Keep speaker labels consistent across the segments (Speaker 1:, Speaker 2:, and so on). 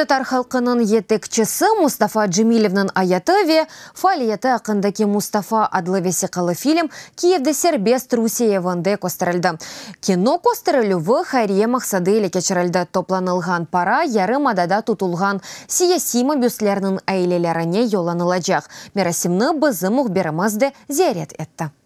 Speaker 1: Qırımtatar halqınıñ yetekçisi Mustafa Cemilevniñ ayatı ve faaliyeti aqqındaki Mustafa adlı vesiqalı film Kiyevde Serbest Rusiye evinde kösterildi. Kino kösterilüvi hayriye maqsadı ile keçirildi, toplanılğan para yarımadada tutulğan siyasiy mabüslerniñ ailelerine yollanılacaq. Merasimni bizim mühbirimiz de ziyaret etti.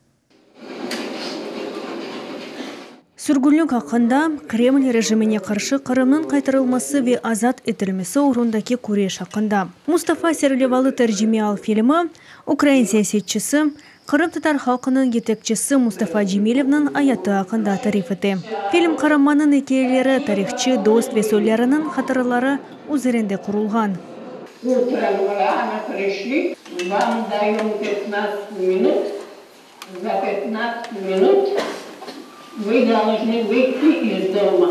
Speaker 2: Sürgünlik aqqında, Kreml rejimine qarşı Qırımnıñ qaytarılması ve azat etilmesi oğrundaki küreş aqqında Mustafa serlevalı tercimeial filmi ukrain siyasetçisi, qırımtatar halqınıñ yetekçisi Mustafa Cemilevniñ ayatı aqqında tarif ete. Film qaramannıñ ikâyeleri, tarihçı, dost ve soylarınıñ hatıraları üzerinde qurulğan.
Speaker 3: Utrом rano prişli, vam dayom pyatnadtsat minut, za pyatnadtsat minut vı dolojnı vıyti iz doma.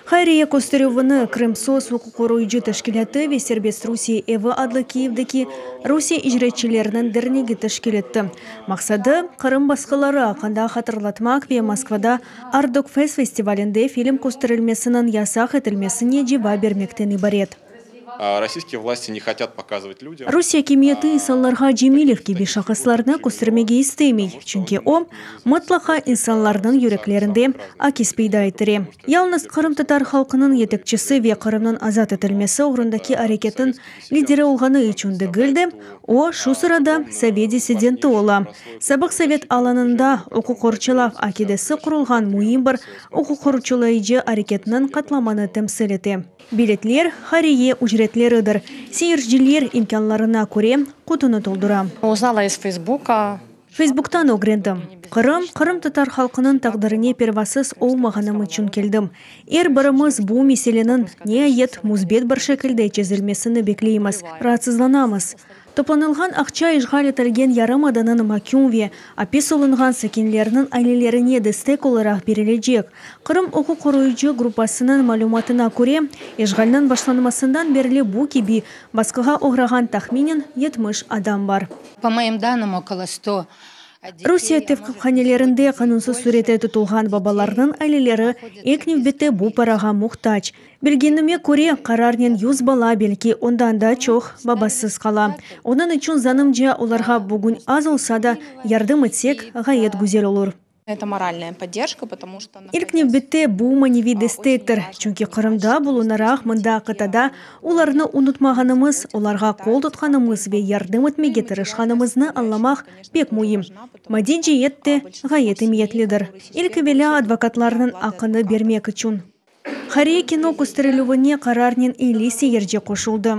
Speaker 2: Hayriye kösterüvini Krımsos uquqqoruyıcı teşkilâtı ve Serbest Rusiye evi adlı Kiyevdeki Rusiye icretçileriniñ dernegi teşkil etti. Maqsadı, Qırım basqıları aqqında hatırlatmaq ve Moskvada Artdokfest festivalinde film kösterilmesiniñ yasaq etilmesine cevap bermekten ibaret. Rusiye akimiyeti insanlarğa Cemilev kibi şahıslarnı köstermege istemey, çünki o, mıtlaqa insanlarnıñ yüreklerinde akis peyda ettire. Yalnız qırımtatar halqınıñ yetekçisi ve Qırımnıñ azat etilmesi oğrundaki areketniñ lideri olğanı içün degil de, o, şu sırada sovet dissidenti ola, sabıq sovet alanında uquqqorçalav akidesi qurulğan müim bir uquqqorçalayıcı areketniñ qatlamını temsil ete. Biletler, hayriye ücretleridir. Seyirciler imkânlarına köre qutunı toldura.
Speaker 4: Uznala iz Feysbuka.
Speaker 2: Feysbuktan ögrendim. Qırım, qırımtatar halqınıñ taqdirine pervasız olmağanım içün keldim. Er birimiz bu meseleniñ, niayet, müsbet bir şekilde çezilmesini bekleymiz, raatsızlanamız. Toplanılğan aqça işğal etilgen yarımadanıñ maküm ve apis olunğan sakinleriniñ ailelerine destek olaraq berilecek. Qırım uquq qoruyıcı gruppasınıñ malümatına köre, işğalniñ başlanmasından berli bu kibi basqığa oğrağan tahminen 70 adam bar.
Speaker 3: Po moim danım, okolo sto
Speaker 2: Rusiye tevqifhanelerinde qanunsız sürette tutulğan babalarnıñ aileleri ilk nevbette bu parağa muhtac. Bilgenime köre, qararnen 100 bala, belki ondan da çoq, babasız qala. Onıñ içün, zanımca, olarğa bugün az olsa da, yardım etsek, ğayet güzel olur. İlk nevbette bu maneviy destektir, çünki Qırımda bulunaraq, mında, qıtada, olarnı unutmağanımız, olarğa qol tutqanımız ve yardım etmege tırışqanımıznı añlamaq pek müim. Maddiy ceet de ğayet emiyetlidir, ilk evelâ advokatlarnıñ aqını bermek içün. Hayriye kino kösterilüvine qararnen 50 seyirci qoşuldı.